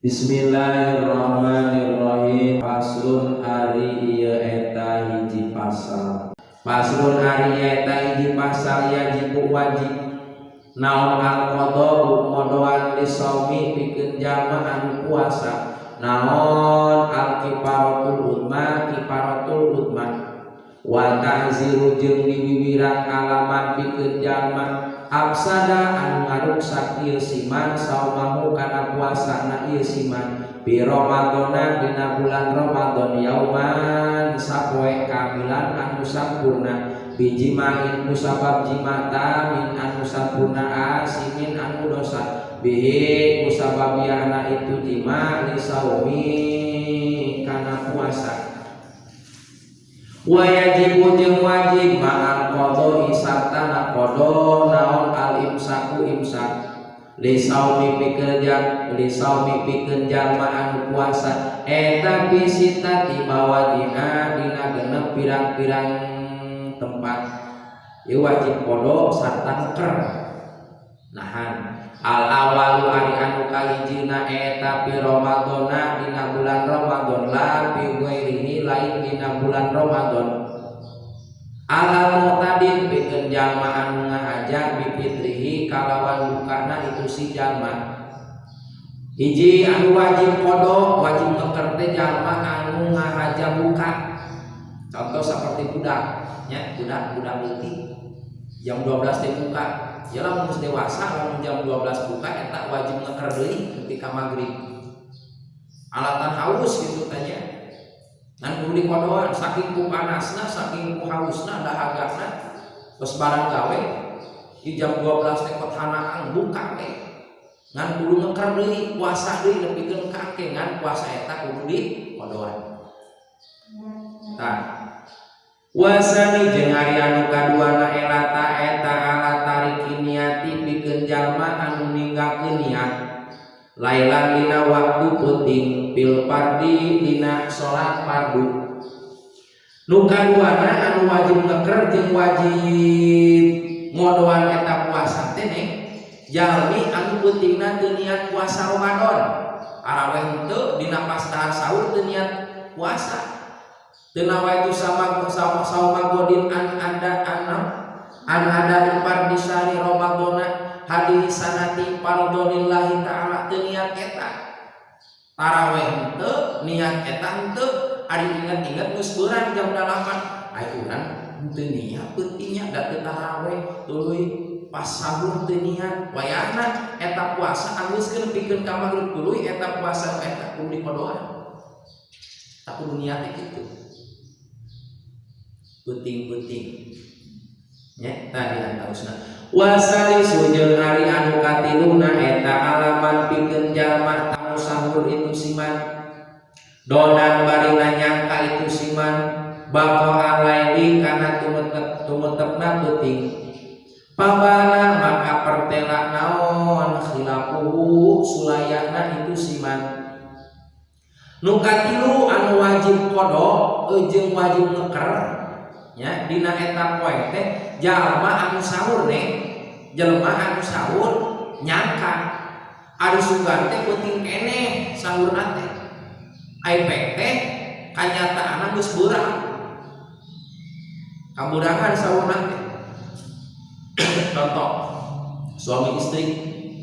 Bismillahirrahmanirrahim. Faslun, ari ieu eta hiji pasal. Faslun, ari ieu eta hiji pasal. Yajibu, wajib naon, al qada'u, ngodoan, lishaimi, pikeun jalma anu puasa, naon, al kifaratul uzma, kifaratul uzma, wa ta'ziru, jeung diwiwirang, alaman, pikeun jalma, afsada, anu ngaruksak ieu siman, saumahu, kana puasana ieu siman, fi Ramadhana, dina bulan Ramadan, yauman, sapoe, kamilan, anu sampurna, bijima'in, kusabab jima, tamin, anu sampurna, asimin, anu dosa, bihi, kusabab yana itu jima, lisaumi, kana puasa. Wa yajibu, jeung wajib, ma'al qada'i, sartana qada, naon, al imsaku, imsak, lisaumi, pikeun lisaumi, pikeun jalma anu puasa eta, fi sittati mawadhi'a, dina 6 pirang-pirang tempat. Ieu wajib qada sarta ngeker, nahan. Al awalu, ari anu kahijina eta, fi Ramadhana, dina bulan Ramadan, la fi ghairihi, lain dina bulan Ramadan, ala mu'tadin, pikeun jalma anu ngahaja, bifitrihi, kalawan bukana itu si jalma. Hiji anu wajib qada, wajib ngeker teh jalma anu ngahaja buka. Contoh seperti budak nya, budak budak leutik jam 12 teh buka ya. Lamun geus dewasa, lamun jam 12 buka, eta wajib ngeker deui ketika maghrib, alatan haus gitu tanya. Ngan kudu dikodoan saking ku panasna, saking ku hausna, dahagana, terus barang gawe di jam 12 teh kot hanakang buka we. Ngan kudu ngeker deui, puasa deui nepikeun ka engke. Ngan puasa eta kudu dikodoan. Tah, wasani, jeung ari anu kaduana elata eta ala tariki niati, pikeun jalma anu ninggalkeun niat, lailan, dina waktu peuting, fil fardi, dina salat fardu. Nu kaduana anu wajib ngeker jeung wajib ngodoan eta puasa teh nih jalmi anu peutingna teu niat puasa Ramadan, araweh henteu, dina pas dahar sahur teu niat puasa, teu nawaitu sama sama sauma ghodin an ada anam an ada fardi syahri Ramadana hadhihi sanati fardhonillahi ta'ala, teu niat eta, taraweh henteu, niat eta henteu. Ari inget-inget geus beurang jam 8, ai urang henteu niat peutingnya da teu taraweh, tuluy pas sahur teu niat. Wayahna eta puasa anggeuskeun pikeun ka maghrib, tuluy eta puasa eta kudu dikodoan, tak kudu niat kitu peuting-peuting nya. Tadi antarosna. Wasalisu, jeung ari anu katiluna eta alaman, pikeun jalma tamu sahur itu siman, dhonan, barina nyangka itu siman, baqa alaili, kana tumetepna peuting, pabana, maka pertela naon, khilafuhu, sulayana itu siman. Nu katilu anu wajib qada jeung wajib ngeker nya dina eta poe teh jalma anu sahur nih, jelema anu sahur nyangka ari sugan teh peuting keneh sahurna teh, ai pek teh kanyataanna geus beurang, kaburangan sahurna teh. Contoh, suami istri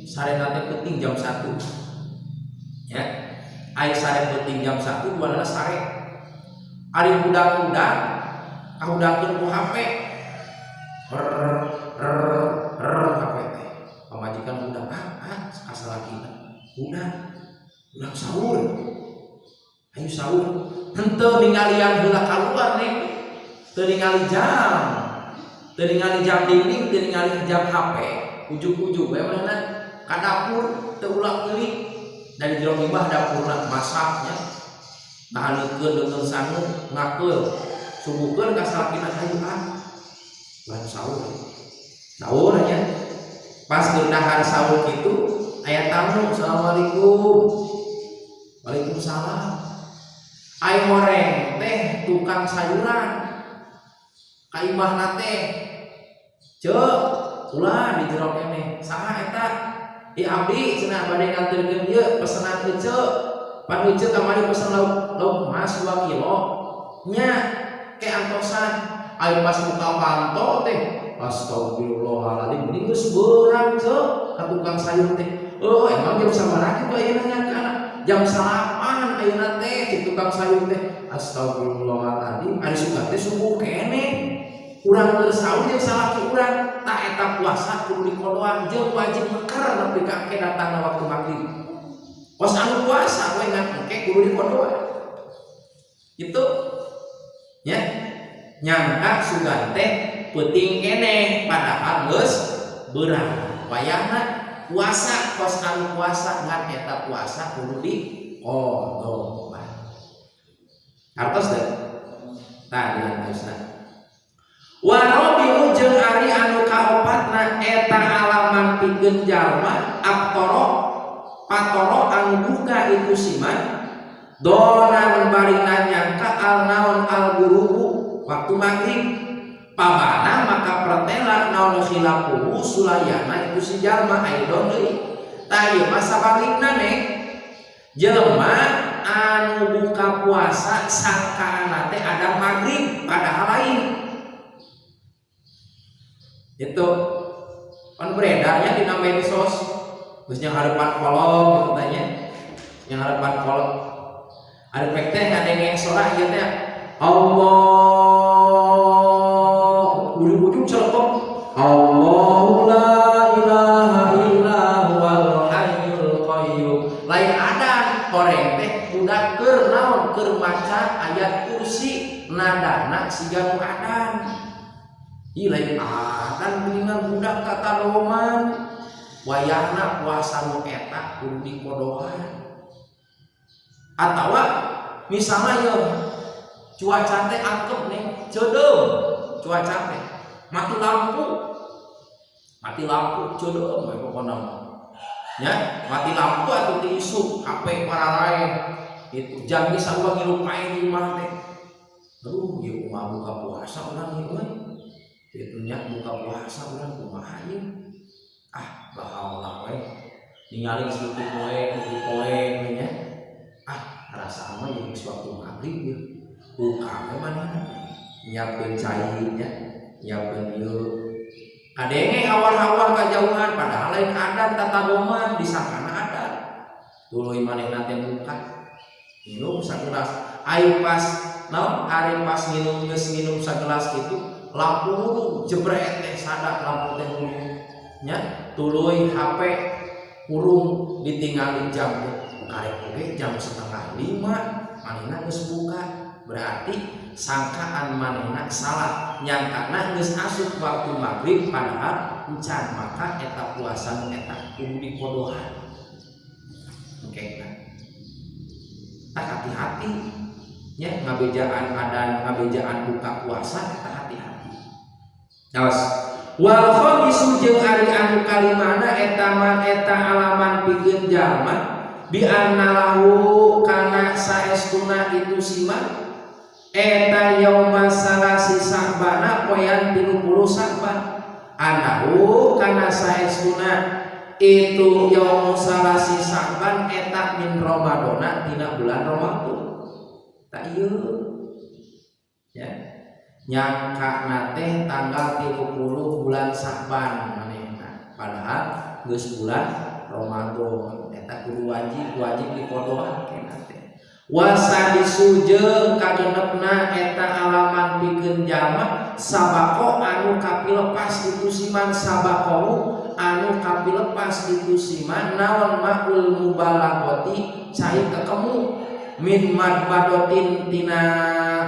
sarena teh peuting jam 1 ya. Ai sare peuting jam 1, duanana sare, ari hudang-hudang kahudangkeun ku HP, r r r HP teh. Pamajikan hudang, ah ah, ka salakina, "Hudang, hudang, sahur, ayo sahur." Henteu ningalian heula kaluar nih, teu ningali jam, teu ningali jam dinding, teu ningali jam HP, ujug-ujug we manehna ka dapur, teu ulah-ulik dari jero imah dapurna, masaknya, ngahaneutkeun deungeun sangu, ngakeul, suguhkeun ka salakina, "Hayu ah, urang sahur." Sahur nya, pas keur dahar sahur kitu aya tamu, "Assalamualaikum." "Waalaikumsalam." Ai horeng teh tukang sayuran ka imahna teh, "Ceuk, ulah di jero keneh." "Saha eta?" Ih, abdi cenah bade nganterkeun ieu pesenan ece. Pan ece kamari pesen lauk lauk mas 2 kilo nya, ke antosan. Ayo pas buka panto teh, astagfirullahaladzim, ini geus beurang. Ceu ka tukang sayur teh, "Oh, emang jam sabaraha kitu ayeuna?" Nyangka jam 9 ayeuna teh. Cek tukang sayur teh, "Astagfirullahaladzim, ari sugan teh subuh keneh urang keur sahur jeung salaki urang." Tah, eta puasa kudu dikodoan jeung wajib meker nepi ka engke datangna waktu maghrib. Kos anu puasa we, ngan engke kudu dikodoan itu ya. Nyangka sugan teh peuting keneh, padahal geus beurang wayahna. Puasa kos anu puasa, ngan eta puasa kudu dikodoan. Artos teh? Tah, diantarosna. Warabi'u, jeung ari anu kaopatna eta alaman pikeun jalma aftoro patoro anu buka itu si man dhonan barina nyangka al naon al ghurubu waktu maghrib, pabana maka pertela naon khilafuhu sulayana itu si jalma aidon deui. Tah, ieu mah sabalikna nih. Jelema anu buka puasa sangkaan teh ada maghrib, padahal lain. Itu kan beredarnya di medsos, terus yang harapan kolom gitu tanya, yang harapan kolom ada pek teh ngadenge sora ieu teh Allah, ujung-ujung celepok, "Allahu la ilaha illa huwal hayyul qayyum." Lain adan, horeng teh budak keur naon, keur maca ayat kursi, nadana siga nu adan. Ih, lain adan, mendingan budak katadoman. Wayahna puasa nu eta kudu dikodoan. Atawa misalnya yo cuaca teh angkep nih, ceudeum cuaca teh, mati lampu, mati lampu ceudeum we pokona mah ya. Mati lampu atau ti isuk HP pararae itu jam bisa urang ngirup air di imah teh. Aduh, ieu kumaha buka puasa urang ieu euy? Kitu nya, buka puasa urang kumaha ieu? Ah, bahaula we ningali geus leutik poe, leutik poe nya. Ah, rasa mah ieu geus waktu maghrib ieu. Buka we manehna, nyiapkeun cai nya, nyiapkeun ieu. Kadenge hawar-hawar kajauhan, padahal lain adan, tataboman, disangkana adan. Tuluy manehna teh buka, minum sagelas. Ai pas naon, ari pas nginum, geus nginum sagelas kitu, lampu hurung, jebret teh sada lampu teh hurung nya. Tuluy HP hurung, ditinggali jam teh karek oge jam 4.30 manehna geus buka. Berarti sangkaan manehna salah, nyangkana geus asup waktu maghrib, padahal encan. Maka eta puasa nu eta kudu dikodohan engke. Tah, hati-hati nya ngabejaan adan, ngabejaan buka puasa eta hati-hati. Awas. Wal khamisu, jeung ari anu kalimana eta man eta alaman pikeun jalma bi anna lahu kana saestuna itu si man eta yauma salasi Sa'bana poean 30 Sa'ban, annahu kana saestuna itu yaum salasi Sa'ban eta min Ramadana dina bulan Ramadan. Tah, ieu ya, nyangka teh tanggal 30 bulan Sa'ban manehna, padahal geus bulan Ramadan. Eta kudu wajib, wajib dikodoan kena teh. Wasadisu, jeung kagenepna eta alaman pikeun jalma sabako anu kapilepas itu si man, sabako anu kapilepas itu si man naon maul mubalaghati cai kekemu, min madmadotin tina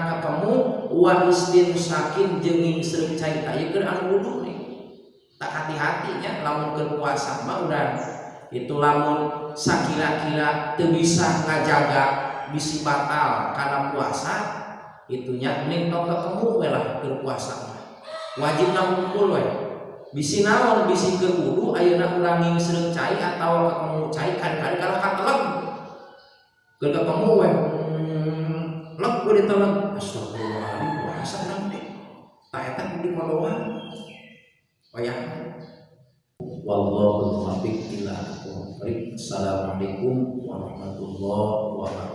kekemu, wa istinsyakin jeung ngingsreuk cai. Tah, ieu keur anu wudu nih. Tak hati-hati nya, lamun keur puasa mah urang itu lamun sakira-kira teu bisa ngajaga bisi batal karena puasa itunya, mending tong ketemu we lah. Keur puasa mah wajib wungkul we, bisi naon, bisi keur wudu ayeuna urang ngingsreuk cai atawa ketemu cai, kali-kali kalah kateleg. Keur ketemu we, leg we diteleg, astagfirullahaladzim, puasa urang teh. Tah, eta kudu dikodoan wayahna. Wallahul muwaffiq ila aqwamit thoriq. Assalamualaikum warahmatullahi wabarakatuh.